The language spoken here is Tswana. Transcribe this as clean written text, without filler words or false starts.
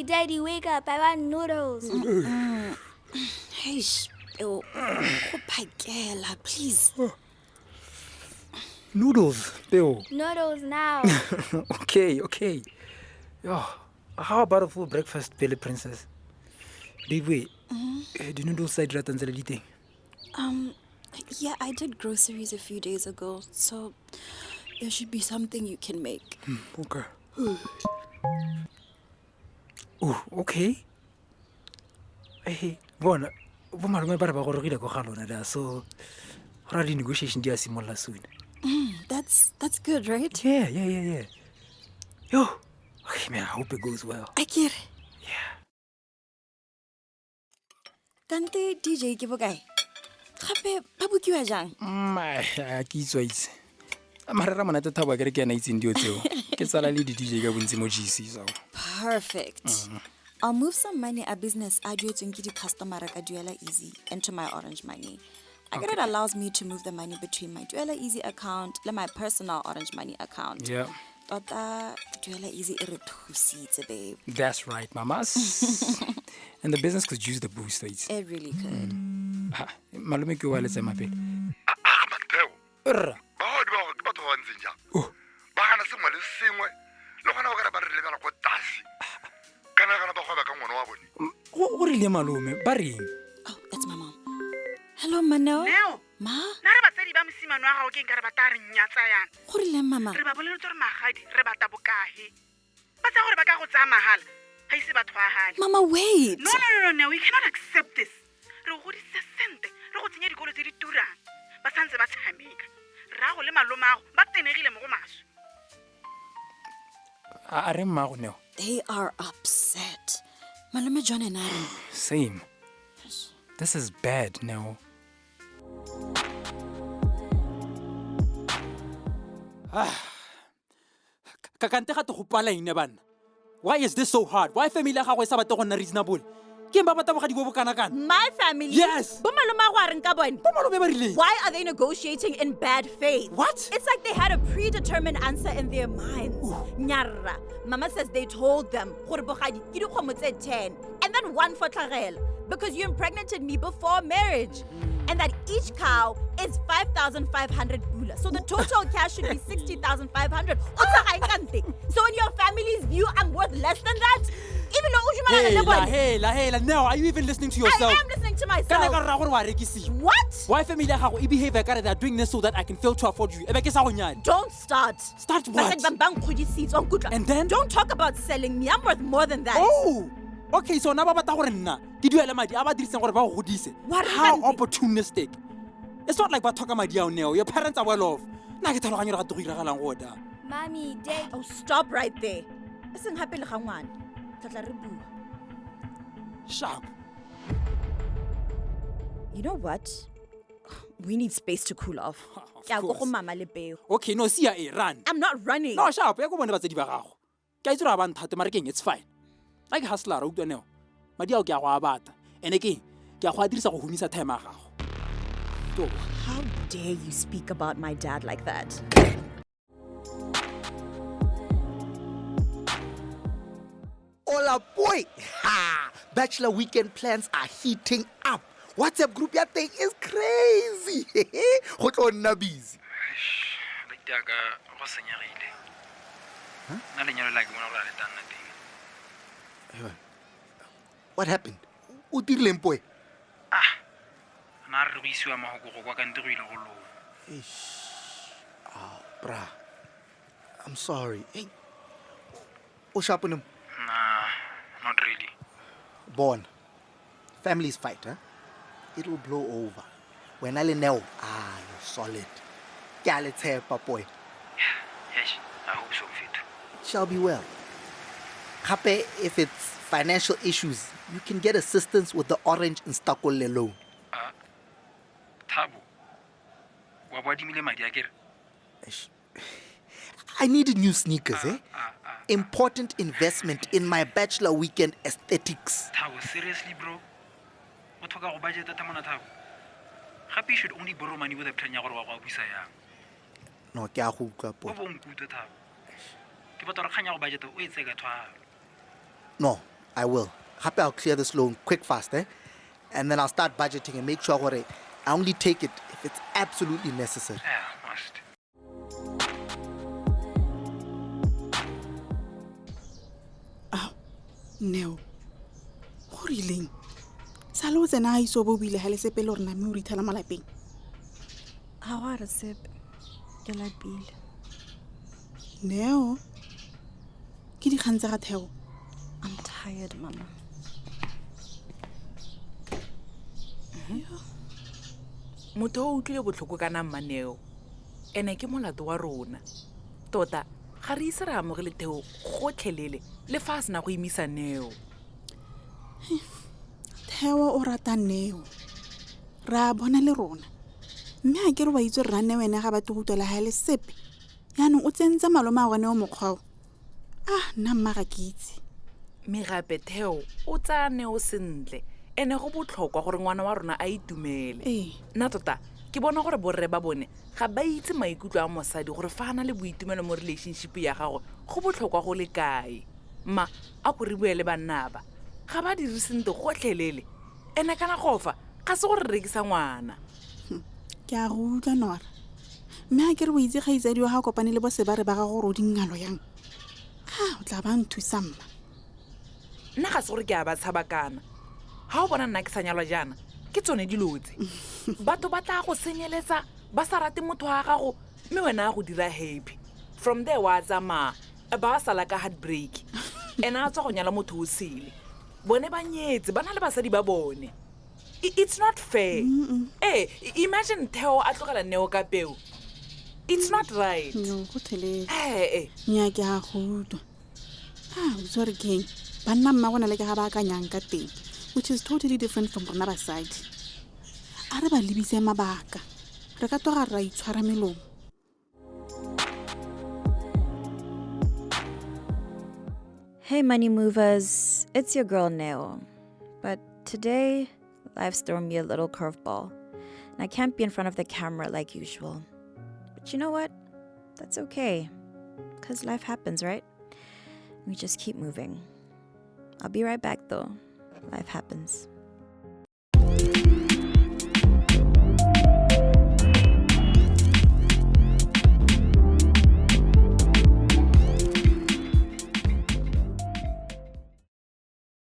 Daddy, wake up. I want noodles. Eish, Peo, go phakela, please. Noodles, Peo. Noodles now. Okay, okay. Yo, how about a full breakfast, pele, princess? Babe, di-noodles tsa di ratang tsele di teng? Yeah, I did groceries a few days ago, so there should be something you can make. Okay. Oh, okay. Hey, bona, bo malome ba re ba gorogile ko ga lona da, so go ra di-negotiation di a simolola soon. That's good, right? Yeah. Yo, okay, man, I hope it goes well. Akere. Yeah. Kante DJ ke bokae? Gape ba bokiwa jang? A ke itse wa itse. Mara ra monate Thabo a kere ke ena a itseng dio tseo. Ke tsala le di-DJ ka bontsi mo GC, so. Perfect. I'll move some money a business a duetsweng ke di-customer ka Duela Easy into my Orange Money. I get it allows me to move the money between my Duela Easy account le my personal Orange Money account. Tota Duela Easy e re thusitse, babe. That's right, mamas. And the business could use the boost, right? It really could. Ha, malome ke wa letsema pele. Ah, Mateo. Rra. Bao di ba ke batho ba ba ntseng jang? Oh. Ba gana sengwe le sengwe le gona o kare ba re lebela ko tlase. Kana kana ba gweba ka ngwana wa bone. Go rile malome, ba reng? Oh, that's my mom. Hello, Maneo. Neo. Ma? Nna re batsadi ba mosimane wa gago ke nka re batla re nyatsa yana. Go rileng, mama? Re ba boleletse gore magadi re batla bokae. Ba tsaya gore ba ka go tsaya mahala. Ga ise batho ba gale. Mama, wait. No, no, no, no, Neo, we cannot accept this. Re go godisitse sente, re go tsenya dikolo tse di turang. Ba santse ba tshameka. Rrago le malomago ba tenegile mo go maswe. A re mmago, Neo? They are upset. Malome John and I. Same. This is bad, Neo. Ka kante ga te go pala eng ne banna? Why is this so hard? Why family ya gago e sa batle go nna reasonable? Ke eng ba batla bogadi bo bo kana-kana? My family? Yes. Bo malome a reng ka bone? Bo malome ba rileng? Why are they negotiating in bad faith? What? It's like they had a predetermined answer in their minds. Nyarra. Mama says they told them gore bogadi ke dikgomo tse 10 and then one for Tlhagela because you impregnated me before marriage. And that each cow is 5,500 pula. So the total cash should be 60,500. O tshega eng kante? So in your family's view, I'm worth less than that? Even though o dumelana le Hela, bone? hela, hela. Neo, are you even listening to yourself? I am listening to myself. Kana ka rra gore wa rekisiwa. What? Why family ya gago e behave ka re they are doing this so that I can fail to afford you? Ebe ke sa go nyale. Don't start. Start what? Basadi ba ba nkgodisitse, wa nkutlwa? And then? Don't talk about selling me. I'm worth more than that. Oh! Okay, so na ba batla gore nna ke duele madi a ba dirisang gore ba go godise. Wa reng How kante? opportunistic. It's not like ba tlhoka madi ao, Neo. Your parents are well off. Nna ke tlhaloganye gore ga te go iragalang go da. Mommy, Daddy. Oh, stop right there. E seng hape le ga ngwana. Tla tla re bua. Sharp. You know what? We need space to cool off. Of Ke a ko go course. mama le Peo. Okay, no, see ya, run. I'm not running. No, sharp, ya ko bone batsadi ba gago. Ke a itse gore ga ba nthate, mara ke eng, it's fine. Nna ke hustler, a utlwa Neo. Madi ao ke a go a batla. Ene ke eng? Ke a go a dirisa go humisa time ya gago. Toba. How dare you speak about my dad like that? Hola boy! Ha! Bachelor weekend plans are heating up. WhatsApp group ya teng is crazy. Go tlo nna busy. Eish, late ya ka go senyegile. Nna lenyalo la ke bona gore a le tla nna teng. What happened? O dirileng boy? Ah, na re go isiwa mahoko go kwa kante go ile go loa. Eish. Ah, bra. I'm sorry. Hey. O sharp nem? Nah, not really. Bona. Families fight, huh? It'll blow over. Wena le Neo, you're solid. Ke a le tshepa, boy. Yeah, yes, I hope so, Mfethu. Shall be well. Gape, if it's financial issues, you can get assistance with the Orange Instakolle loan. Thabo, wa bo adimile madi a kere? Eish. I needed new sneakers, eh? Important investment in my bachelor weekend aesthetics. Thabo, seriously, bro? O tlhoka go budget thata mona, Thabo. Gape you should only borrow money with a plan ya gore wa go a busa yang. No, ke a go utlwa, boy. O bo nkutlwe, Thabo. Ke batla gore kgang ya go budget o e tseye ka tshwaro. No, I will. Gape I'll clear this loan quick fast, eh? And then I'll start budgeting and make sure gore I only take it if it's absolutely necessary. Yeah, must. Neo go rileng sa le o tsena a ise o bo o buile ga le sepe le gore name o rithela mo lapeng Ga go a re sepe. Ke lapile. Neo ke dikgang tsa ga Theo. I'm tired, mama. Motho o utlwile botlhoko kana mmaneo ene ke molato wa rona tota ga re ise re amogele Theo gotlhelele le fa a sena go imisa Neo. Theo o rata Neo, re a bona le rona, mme a ke re wa itse rra Neo ene ga batle go utlwela ga e le sepe. Yaanong o tsentse malome a gone o mokgwao. Ah, nna mma ga ke itse. Mme gape Theo o tsaya Neo sentle, ene go botlhokwa gore ngwana wa rona a itumele. Ee. Nna tota ke bona gore borre ba bone ga ba itse maikutlo a mosadi gore fa a na le boitumelo mo relationship ya gagwe go botlhokwa go le kae. Mma a ko re bue le banna ba ga ba dire sentle gotlhelele, ene kana gofa ga se gore re rekisa ngwana. Ke a go utlwa, Nora, mme a ke re o itse kgaitsadi wa ga kopane le bosebare ba gago gore o dingalo yang. A o tla ba nthusa, mma. Nna ga se gore ke a ba tshaba kana ga o bona nna ke sa nyalwa jaana ke tsone dilo tse batho ba tla go senyeletsa ba sa rate motho wa gago, mme wena a go dira happy from there wa tsamaya ba sala ka heartbreak, ene a tswa go nyala motho o sele, bone ba nyetse ba na le basadi ba bone. It's not fair. Ee, imagine Theo a tlogela Neo ka peo. It's not right. No, go thelele. Ee. Nya, ke a go utlwa. A o itse gore ke eng, banna mma go na le ke ga ba akanyang ka teng, which is totally different from rona basadi. A re ba lebise mabaka, re ka toga ra itshwara melomo. Hey, money movers, it's your girl Neo. But today, life's thrown me a little curveball, and I can't be in front of the camera like usual. But you know what? That's okay. Because life happens, right? We just keep moving. I'll be right back though. Life happens.